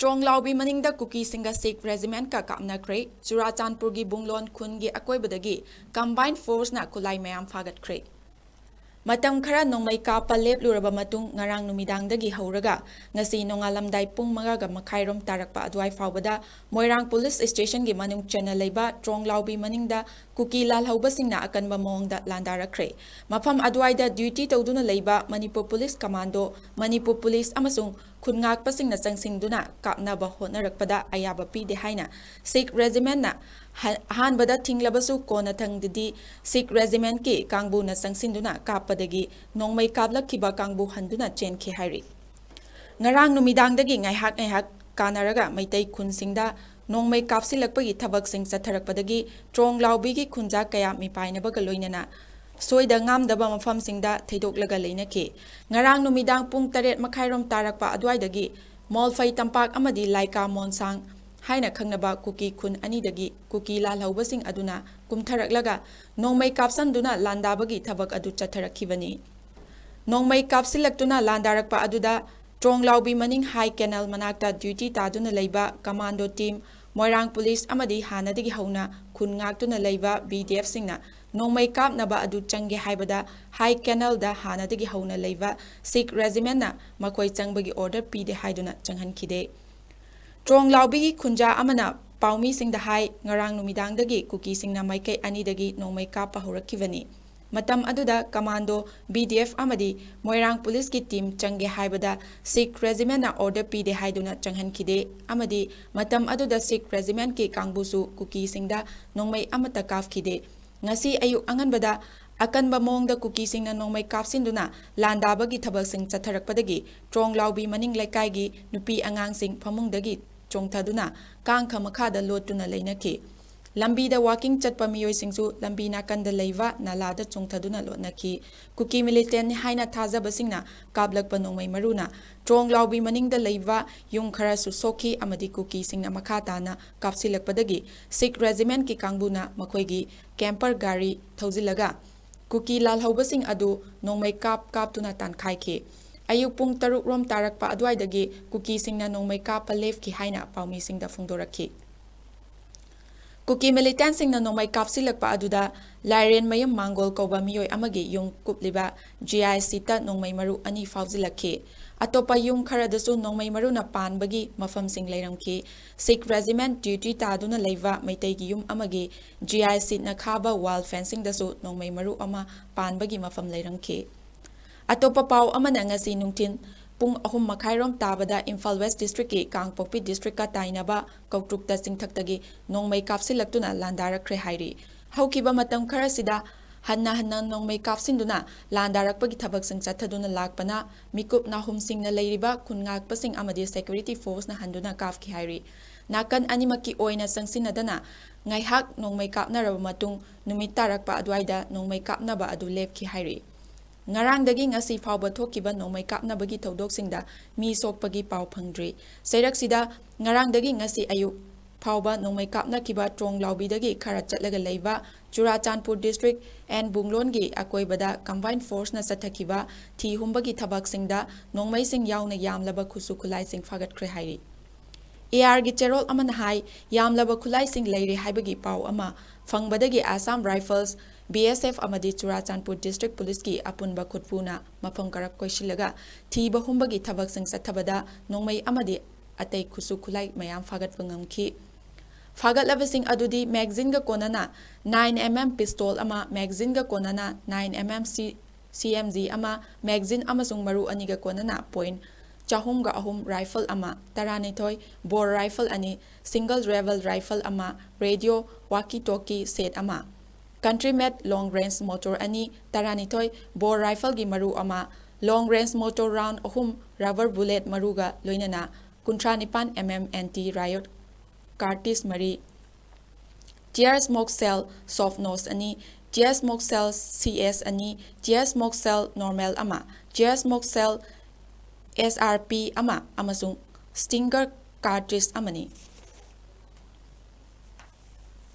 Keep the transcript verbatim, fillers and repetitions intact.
ꯇ꯭ꯔꯣꯡꯂꯥꯎꯕꯤ ꯃꯅꯤꯡꯗ ꯀꯨꯀꯤꯁꯤꯡꯒ ꯁꯤꯈ ꯔꯦꯖꯤꯃꯦꯟꯠꯀ ꯀꯥꯞꯅꯈ꯭ꯔꯦ꯫ ꯆꯨꯔꯥꯆꯥꯟꯄꯨꯔꯒꯤ ꯕꯨꯡꯂꯣꯟ ꯈꯨꯟꯒꯤ ꯑꯀꯣꯏꯕꯗꯒꯤ ꯀꯝꯕꯥꯏꯟ ꯐꯣꯔꯁꯅ ꯈꯨꯠꯂꯥꯏ ꯃꯌꯥꯝ ꯐꯥꯒꯠꯈ꯭ꯔꯦ꯫ ꯃꯇꯝ ꯈꯔ ꯅꯣꯡꯃꯩ ꯀꯥꯞꯄ ꯂꯦꯞꯂꯨꯔꯕ ꯃꯇꯨꯡ, ꯉꯔꯥꯡ ꯅꯨꯃꯤꯗꯥꯡꯗꯒꯤ ꯍꯧꯔꯒ ꯉꯁꯤ ꯅꯣꯡꯉꯥꯜꯂꯝꯗꯥꯏ ꯄꯨꯡ ꯃꯉꯥꯒ ꯃꯈꯥꯏꯔꯣꯝ ꯇꯥꯔꯛꯄ ꯑꯗꯨꯋꯥꯏ ꯐꯥꯎꯕꯗ ꯃꯣꯏꯔꯥꯡ ꯄꯨꯂꯤꯁ ꯁ꯭ꯇꯦꯁꯟꯒꯤ ꯃꯅꯨꯡ ꯆꯟꯅ ꯂꯩꯕ ꯇ꯭ꯔꯣꯡꯂꯥꯎꯕꯤ ꯃꯅꯤꯡꯗ ꯀꯨꯀꯤ ꯂꯥꯜꯍꯧꯕꯁꯤꯡꯅ ꯑꯀꯟꯕ ꯃꯑꯣꯡꯗ ꯂꯥꯟꯗꯥꯔꯛꯈ꯭ꯔꯦ꯫ ꯃꯐꯝ ꯑꯗꯨꯋꯥꯏꯗ ꯗ꯭ꯌꯨꯇꯤ ꯇꯧꯗꯨꯅ ꯂꯩꯕ Manipur police commando, Manipur police ꯑꯃꯁꯨꯡ ꯈꯨꯟ ꯉꯥꯛꯄꯁꯤꯡꯅ ꯆꯪꯁꯤꯟꯗꯨꯅ ꯀꯥꯞꯅꯕ ꯍꯣꯠꯅꯔꯛꯄꯗ ꯑꯌꯥꯕ ꯄꯤꯗꯦ ꯍꯥꯏꯅ ꯁꯤꯈ ꯔꯦꯖꯤꯃꯦꯟꯠꯅ ꯍ-, ꯑꯍꯥꯟꯕꯗ ꯊꯤꯡꯂꯕꯁꯨ, ꯀꯣꯟꯅꯊꯪꯗꯗꯤ ꯁꯤꯈ ꯔꯦꯖꯤꯃꯦꯟꯠꯀꯤ ꯀꯥꯡꯕꯨꯅ ꯆꯪꯁꯤꯟꯗꯨꯅ ꯀꯥꯞꯄꯗꯒꯤ ꯅꯣꯡꯃꯩ ꯀꯥꯞꯂꯛꯈꯤꯕ ꯀꯥꯡꯕꯨ ꯍꯟꯗꯨꯅ ꯆꯦꯟꯈꯤ ꯍꯥꯏꯔꯤ꯫ ꯉꯔꯥꯡ ꯅꯨꯃꯤꯗꯥꯡꯗꯒꯤ ꯉꯥꯏꯍꯥꯛ ꯉꯥꯏꯍꯥꯛ ꯀꯥꯟꯅꯔꯒ ꯃꯩꯇꯩ ꯈꯨꯟꯁꯤꯡꯗ ꯅꯣꯡꯃꯩ ꯀꯥꯞꯁꯤꯜꯂꯛꯄꯒꯤ ꯊꯕꯛꯁꯤꯡ ꯆꯠꯊꯔꯛꯄꯗꯒꯤ ꯇ꯭ꯔꯣꯡꯂꯥꯎꯕꯤꯒꯤ ꯈꯨꯟꯖꯥ ꯀꯌꯥ ꯃꯤꯄꯥꯏꯅꯕꯒ ꯂꯣꯏꯅꯅ ꯁꯣꯏꯗ ꯉꯥꯝꯗꯕ ꯃꯐꯝꯁꯤꯡꯗ ꯊꯩꯗꯣꯛꯂꯒ ꯂꯩꯅꯈꯤ꯫ ꯉꯔꯥꯡ ꯅꯨꯃꯤꯗꯥꯡ ꯄꯨꯡ ꯇꯔꯦꯠ ꯃꯈꯥꯏꯔꯣꯝ ꯇꯥꯔꯛꯄ ꯑꯗꯨꯋꯥꯏꯗꯒꯤ ꯃꯣꯜꯐꯩ ꯇꯝꯄꯥꯛ ꯑꯃꯗꯤ ꯂꯥꯏꯀꯥ ꯃꯣꯟꯁꯥꯡ ꯍꯥꯏꯅ ꯈꯪꯅꯕ ꯀꯨꯀꯤ ꯈꯨꯟ ꯑꯅꯤꯗꯒꯤ ꯀꯨꯀꯤ ꯂꯥꯜꯍꯧꯕꯁꯤꯡ ꯑꯗꯨꯅ ꯀꯨꯝꯊꯔꯛꯂꯒ ꯅꯣꯡꯃꯩ ꯀꯥꯞꯁꯟꯗꯨꯅ ꯂꯥꯟꯗꯥꯕꯒꯤ ꯊꯕꯛ ꯑꯗꯨ ꯆꯠꯊꯔꯛꯈꯤꯕꯅꯤ꯫ ꯅꯣꯡꯃꯩ ꯀꯥꯞꯁꯤꯜꯂꯛꯇꯨꯅ ꯂꯥꯟꯗꯥꯔꯛꯄ ꯑꯗꯨꯗ ꯇ꯭ꯔꯣꯡꯂꯥꯎꯕꯤ ꯃꯅꯤꯡ ꯍꯥꯏ ꯀꯦꯅꯦꯜ ꯃꯅꯥꯛꯇ ꯗ꯭ꯌꯨꯇꯤ ꯇꯥꯗꯨꯅ ꯂꯩꯕ ꯀꯃꯥꯟꯗꯣ ꯇꯤꯝ, ꯃꯣꯏꯔꯥꯡ ꯄꯨꯂꯤꯁ ꯑꯃꯗꯤ ꯍꯥꯟꯅꯗꯒꯤ ꯍꯧꯅ ꯈꯨꯟ ꯉꯥꯛꯇꯨꯅ ꯂꯩꯕ ꯕꯤ ꯗꯤ ꯑꯦꯐꯁꯤꯡꯅ ꯅꯣꯡꯃꯩ ꯀꯥꯞꯅꯕ ꯑꯗꯨ ꯆꯪꯒꯦ ꯍꯥꯏꯕꯗ ꯍꯥꯏ ꯀꯦꯅꯦꯜꯗ ꯍꯥꯟꯅꯗꯒꯤ ꯍꯧꯅ ꯂꯩꯕ ꯁꯤꯈ ꯔꯦꯖꯤꯃꯦꯟꯠꯅ ꯃꯈꯣꯏ ꯆꯪꯕꯒꯤ ꯑꯣꯔꯗꯔ ꯄꯤꯗꯦ ꯍꯥꯏꯗꯨꯅ ꯆꯪꯍꯟꯈꯤꯗꯦ꯫ ꯇ꯭ꯔꯣꯡꯂꯥꯎꯕꯤꯒꯤ ꯈꯨꯟꯖꯥ ꯑꯃꯅ ꯄꯥꯎꯃꯤꯁꯤꯡꯗ ꯍꯥꯏ, ꯉꯔꯥꯡ ꯅꯨꯃꯤꯗꯥꯡꯗꯒꯤ ꯀꯨꯀꯤꯁꯤꯡꯅ ꯃꯥꯏꯀꯩ ꯑꯅꯤꯗꯒꯤ ꯅꯣꯡꯃꯩ ꯀꯥꯞꯄ ꯍꯧꯔꯛꯈꯤꯕꯅꯤ꯫ ꯃꯇꯝ ꯑꯗꯨꯗ ꯀꯃꯥꯟꯗꯣ, ꯕꯤ ꯗꯤ ꯑꯦꯐ ꯑꯃꯗꯤ ꯃꯣꯏꯔꯥꯡ ꯄꯨꯂꯤꯁꯀꯤ ꯇꯤꯝ ꯆꯪꯒꯦ ꯍꯥꯏꯕꯗ ꯁꯤꯈ ꯔꯦꯖꯤꯃꯦꯟꯠꯅ ꯑꯣꯔꯗꯔ ꯄꯤꯗꯦ ꯍꯥꯏꯗꯨꯅ ꯆꯪꯍꯟꯈꯤꯗꯦ ꯑꯃꯗꯤ ꯃꯇꯝ ꯑꯗꯨꯗ ꯁꯤꯈ ꯔꯦꯖꯤꯃꯦꯟꯠꯀꯤ ꯀꯥꯡꯕꯨꯁꯨ ꯀꯨꯀꯤꯁꯤꯡꯗ ꯅꯣꯡꯃꯩ ꯑꯃꯠꯇ ꯀꯥꯞꯈꯤꯗꯦ꯫ ꯉꯁꯤ ꯑꯌꯨꯛ ꯑꯉꯟꯕꯗ ꯑꯀꯟꯕ ꯃꯑꯣꯡꯗ ꯀꯨꯀꯤꯁꯤꯡꯅ ꯅꯣꯡꯃꯩ ꯀꯥꯞꯁꯤꯟꯗꯨꯅ ꯂꯥꯟꯗꯥꯕꯒꯤ ꯊꯕꯛꯁꯤꯡ ꯆꯠꯊꯔꯛꯄꯗꯒꯤ ꯇ꯭ꯔꯣꯡꯂꯥꯎꯕꯤ ꯃꯅꯤꯡ ꯂꯩꯀꯥꯏꯒꯤ ꯅꯨꯄꯤ ꯑꯉꯥꯡꯁꯤꯡ ꯐꯃꯨꯡꯗꯒꯤ ꯆꯣꯡꯊꯗꯨꯅ ꯀꯥꯡꯈ ꯃꯈꯥꯗ ꯂꯣꯠꯇꯨꯅ ꯂꯩꯅꯈꯤ꯫ ꯂꯝꯕꯤꯗ ꯋꯥꯀꯤꯡ ꯆꯠꯄ ꯃꯤꯑꯣꯏꯁꯤꯡꯁꯨ ꯂꯝꯕꯤ ꯅꯥꯀꯟꯗ ꯂꯩꯕ ꯅꯂꯥꯗ ꯆꯣꯡꯊꯗꯨꯅ ꯂꯣꯠꯅꯈꯤ꯫ ꯀꯨꯀꯤ ꯃꯤꯂꯤꯇꯦꯟꯠꯅꯤ ꯍꯥꯏꯅ ꯊꯥꯖꯕꯁꯤꯡꯅ ꯀꯥꯞꯂꯛꯄ ꯅꯣꯡꯃꯩ ꯃꯔꯨꯅ ꯇ꯭ꯔꯣꯡꯂꯥꯎꯕꯤ ꯃꯅꯤꯡꯗ ꯂꯩꯕ ꯌꯨꯝ ꯈꯔꯁꯨ ꯁꯣꯛꯈꯤ ꯑꯃꯗꯤ ꯀꯨꯀꯤꯁꯤꯡꯅ ꯃꯈꯥ ꯇꯥꯅ ꯀꯥꯞꯁꯤꯜꯂꯛꯄꯗꯒꯤ ꯁꯤꯈ ꯔꯦꯖꯤꯃꯦꯟꯠꯀꯤ ꯀꯥꯡꯕꯨꯅ ꯃꯈꯣꯏꯒꯤ ꯀꯦꯝꯄꯔ ꯒꯥꯔꯤ ꯊꯧꯖꯤꯜꯂꯒ ꯀꯨꯀꯤ ꯂꯥꯜꯍꯧꯕꯁꯤꯡ ꯑꯗꯨ ꯅꯣꯡꯃꯩ ꯀꯥꯞ ꯀꯥꯞꯇꯨꯅ ꯇꯥꯟꯈꯥꯏꯈꯤ꯫ ꯑꯌꯨꯛ ꯄꯨꯡ ꯇꯔꯨꯛ ꯔꯣꯝ ꯇꯥꯔꯛꯄ ꯑꯗꯨꯋꯥꯏꯗꯒꯤ ꯀꯨꯀꯤꯁꯤꯡꯅ ꯅꯣꯡꯃꯩ ꯀꯥꯞꯄ ꯂꯦꯞꯈꯤ ꯍꯥꯏꯅ ꯄꯥꯎꯃꯤꯁꯤꯡꯗ ꯐꯣꯡꯗꯣꯔꯛꯈꯤ꯫ ꯀꯨꯀꯤ ꯃꯤꯂꯤꯇꯦꯟꯁꯤꯡꯅ ꯅꯣꯡꯃꯩ ꯀꯥꯞꯁꯤꯜꯂꯛꯄ ꯑꯗꯨꯗ ꯂꯥꯏꯔꯦꯟꯃꯌꯨꯝ ꯃꯥꯡꯒꯣꯜ ꯀꯧꯕ ꯃꯤꯑꯣꯏ ꯑꯃꯒꯤ ꯌꯨꯝ ꯀꯨꯞꯂꯤꯕ ꯖꯤ ꯑꯥꯏ ꯁꯤꯠꯇ ꯅꯣꯡꯃꯩ ꯃꯔꯨ ꯑꯅꯤ ꯐꯥꯎꯖꯤꯜꯂꯛꯈꯤ꯫ ꯑꯇꯣꯞꯄ ꯌꯨꯝ ꯈꯔꯗꯁꯨ ꯅꯣꯡꯃꯩ ꯃꯔꯨꯅ ꯄꯥꯟꯕꯒꯤ ꯃꯐꯝꯁꯤꯡ ꯂꯩꯔꯝꯈꯤ꯫ ꯁꯤꯈ ꯔꯦꯖꯤꯃꯦꯟ ꯗ꯭ꯌꯨꯇꯤ ꯇꯥꯗꯨꯅ ꯂꯩꯕ ꯃꯩꯇꯩꯒꯤ ꯌꯨꯝ ꯑꯃꯒꯤ ꯖꯤ ꯑꯥꯏ ꯁꯤꯠꯅ ꯈꯥꯕ ꯋꯥꯜ ꯐꯦꯟꯁꯤꯡꯗꯁꯨ ꯅꯣꯡꯃꯩ ꯃꯔꯨ ꯑꯃ ꯄꯥꯟꯕꯒꯤ ꯃꯐꯝ ꯂꯩꯔꯝꯈꯤ꯫ ꯑꯇꯣꯞꯄ ꯄꯥꯎ ꯑꯃꯅ ꯉꯁꯤ ꯅꯨꯡꯊꯤꯜ ꯄꯨꯡ ꯑꯍꯨꯝ ꯃꯈꯥꯏꯔꯣꯝ ꯇꯥꯕꯗ ꯏꯝꯐꯥꯜ ꯋꯦꯁ ꯗꯤꯁꯇ꯭ꯔꯤꯛꯀꯤ ꯀꯥꯡꯄꯣꯛꯄꯤ ꯗꯤꯁꯇ꯭ꯔꯤꯛꯀ ꯇꯥꯏꯅꯕ ꯀꯧꯇ꯭ꯔꯨꯛꯇ ꯆꯤꯡꯊꯛꯇꯒꯤ ꯅꯣꯡꯃꯩ ꯀꯥꯞꯁꯤꯜꯂꯛꯇꯨꯅ ꯂꯥꯟꯗꯥꯔꯛꯈ꯭ꯔꯦ ꯍꯥꯏꯔꯤ꯫ ꯍꯧꯈꯤꯕ ꯃꯇꯝ ꯈꯔꯁꯤꯗ ꯍꯟꯅ ꯍꯟꯅ ꯅꯣꯡꯃꯩ ꯀꯥꯞꯁꯤꯟꯗꯨꯅ ꯂꯥꯟꯗꯥꯔꯛꯄꯒꯤ ꯊꯕꯛꯁꯤꯡ ꯆꯠꯊꯗꯨꯅ ꯂꯥꯛꯄꯅ ꯃꯤꯀꯨꯞ ꯅꯥꯍꯨꯝꯁꯤꯡꯅ ꯂꯩꯔꯤꯕ ꯈꯨꯟ ꯉꯥꯛꯄꯁꯤꯡ ꯑꯃꯗꯤ ꯁꯦꯀ꯭ꯌꯨꯔꯤꯇꯤ ꯐꯣꯔꯁꯅ ꯍꯟꯗꯨꯅ ꯀꯥꯞꯈꯤ ꯍꯥꯏꯔꯤ꯫ ꯅꯥꯀꯟ ꯑꯅꯤꯃꯛꯀꯤ ꯑꯣꯏꯅ ꯆꯪꯁꯤꯟꯅꯗꯅ ꯉꯥꯏꯍꯥꯛ ꯅꯣꯡꯃꯩ ꯀꯥꯞꯅꯔꯕ ꯃꯇꯨꯡ ꯅꯨꯃꯤꯠ ꯇꯥꯔꯛꯄ ꯑꯗꯨꯋꯥꯏꯗ ꯅꯣꯡꯃꯩ ꯀꯥꯞꯅꯕ ꯑꯗꯨ ꯂꯦꯞꯈꯤ ꯍꯥꯏꯔꯤ꯫ ꯉꯔꯥꯡꯗꯒꯤ ꯉꯁꯤ ꯐꯥꯎꯕ ꯊꯣꯛꯈꯤꯕ ꯅꯣꯡꯃꯩ ꯀꯥꯞꯅꯕꯒꯤ ꯊꯧꯗꯣꯛꯁꯤꯡꯗ ꯃꯤ ꯁꯣꯛꯄꯒꯤ ꯄꯥꯎ ꯐꯪꯗ꯭ꯔꯤ꯫ ꯆꯩꯔꯛꯁꯤꯗ ꯉꯔꯥꯡꯗꯒꯤ ꯉꯁꯤ ꯑꯌꯨꯛ ꯐꯥꯎꯕ ꯅꯣꯡꯃꯩ ꯀꯥꯞꯅꯈꯤꯕ ꯇ꯭ꯔꯣꯡ ꯂꯥꯎꯕꯤꯗꯒꯤ ꯈꯔ ꯆꯠꯂꯒ ꯂꯩꯕ ꯆꯨꯔꯥꯆꯥꯟꯄꯨꯔ ꯗꯤꯁꯇ꯭ꯔꯤꯛ ꯑꯦꯟ ꯕꯨꯡꯂꯣꯟꯒꯤ ꯑꯀꯣꯏꯕꯗ ꯀꯝꯕꯥꯏꯟ ꯐꯣꯔꯁꯅ ꯆꯠꯊꯈꯤꯕ ꯊꯤ ꯍꯨꯝꯕꯒꯤ ꯊꯕꯛꯁꯤꯡꯗ ꯅꯣꯡꯃꯩꯁꯤꯡ ꯌꯥꯎꯅ ꯌꯥꯝꯂꯕ ꯈꯨꯠꯁꯨ ꯈꯨꯠꯂꯥꯏꯁꯤꯡ ꯐꯥꯒꯠꯈ꯭ꯔꯦ ꯍꯥꯏꯔꯤ꯫ ꯑꯦ ꯑꯥꯔꯒꯤ ꯆꯦꯔꯣꯜ ꯑꯃꯅ ꯍꯥꯏ, ꯌꯥꯝꯂꯕ ꯈꯨꯠꯂꯥꯏꯁꯤꯡ ꯂꯩꯔꯦ ꯍꯥꯏꯕꯒꯤ ꯄꯥꯎ ꯑꯃ ꯐꯪꯕꯗꯒꯤ ꯑꯁꯥꯝ ꯔꯥꯏꯐꯜꯁ, ꯕꯤ ꯑꯦꯁ ꯑꯦꯐ ꯑꯃꯗꯤ ꯆꯨꯔꯥꯆꯥꯟꯄꯨꯔ ꯗꯤꯁꯇ꯭ꯔꯤꯛ ꯄꯨꯂꯤꯁꯀꯤ ꯑꯄꯨꯟꯕ ꯈꯨꯠꯄꯨꯅ ꯃꯐꯝ ꯀꯔꯛ ꯀꯣꯏꯁꯤꯜꯂꯒ ꯊꯤꯕ ꯍꯨꯝꯕꯒꯤ ꯊꯕꯛꯁꯤꯡ ꯆꯠꯊꯕꯗ ꯅꯣꯡꯃꯩ ꯑꯃꯗꯤ ꯑꯇꯩ ꯈꯨꯠꯁꯨ ꯈꯨꯠꯂꯥꯏ ꯃꯌꯥꯝ ꯐꯥꯒꯠꯄ ꯉꯝꯈꯤ꯫ ꯐꯥꯒꯠꯂꯕꯁꯤꯡ ꯑꯗꯨꯗꯤ ꯃꯦꯒꯖꯤꯟꯒ ꯀꯣꯟꯅꯅ ꯅꯥꯏꯟ ꯑꯦꯝ ꯑꯦꯝ ꯄꯤꯁꯇꯣꯜ ꯑꯃ, ꯃꯦꯒꯖꯤꯟꯒ ꯀꯣꯟꯅꯅ ꯅꯥꯏꯟ ꯑꯦꯝ ꯑꯦꯝ ꯁꯤ, ꯁꯤ ꯑꯦꯝ ꯖꯤ ꯑꯃ, ꯃꯦꯒꯖꯤꯟ ꯑꯃꯁꯨꯡ ꯃꯔꯨ ꯑꯅꯤꯒ ꯀꯣꯟꯅꯅ ꯄꯣꯏꯟ ꯆꯍꯨꯝꯒ ꯑꯍꯨꯝ ꯔꯥꯏꯐꯜ ꯑꯃ, ꯇꯔꯥꯅꯤꯊꯣꯏ ꯕꯣꯔ ꯔꯥꯏꯐꯜ ꯑꯅꯤ, ꯁꯤꯡꯒꯜ ꯔꯦꯕꯦꯜ ꯔꯥꯏꯐꯜ ꯑꯃ, ꯔꯦꯗꯤꯑꯣ, ꯋꯥꯀꯤ ꯇꯣꯀꯤ ꯁꯦꯠ ꯑꯃ, ꯀꯟꯇ꯭ꯔꯤ ꯃꯦꯗ ꯂꯣꯡ ꯔꯦꯟꯖ ꯃꯣꯇꯣꯔ ꯑꯅꯤ, ꯇꯔꯥꯅꯤꯊꯣꯏ ꯕꯣꯔ ꯔꯥꯏꯐꯜꯒꯤ ꯃꯔꯨ ꯑꯃ, ꯂꯣꯡ ꯔꯦꯟꯖ ꯃꯣꯇꯣꯔ ꯔꯥꯎꯟ ꯑꯍꯨꯝ, ꯔꯕꯔ ꯕꯨꯂꯦꯠ ꯃꯔꯨꯒ ꯂꯣꯏꯅꯅ ꯀꯨꯟꯊ꯭ꯔꯥ ꯅꯤꯄꯥꯟ ꯑꯦꯝ ꯑꯦꯝ ꯑꯦꯟꯇꯤ ꯔꯥꯏꯌꯣꯠ ꯀꯥꯔꯇꯤꯁ ꯃꯔꯤ, ꯇꯤꯌꯔ ꯁ꯭ꯃꯣꯛ ꯁꯦꯜ ꯁꯣꯐ ꯅꯣꯁ ꯑꯅꯤ, ꯇꯤꯌꯔ ꯁ꯭ꯃꯣꯛ ꯁꯦꯜ ꯁꯤ ꯑꯦꯁ ꯑꯅꯤ, ꯇꯤꯌꯔ ꯁ꯭ꯃꯣꯛ ꯁꯦꯜ ꯅꯣꯔꯃꯦꯜ ꯑꯃ, ꯇꯤꯌꯔ ꯁ꯭ꯃꯣꯛ ꯁꯦꯜ ꯑꯦꯁ ꯑꯥꯔ ꯄꯤ ꯑꯃ ꯑꯃꯁꯨꯡ ꯁ꯭ꯇꯤꯡꯒꯔ ꯀꯥꯔꯇ꯭ꯔꯤꯖ ꯑꯃꯅꯤ꯫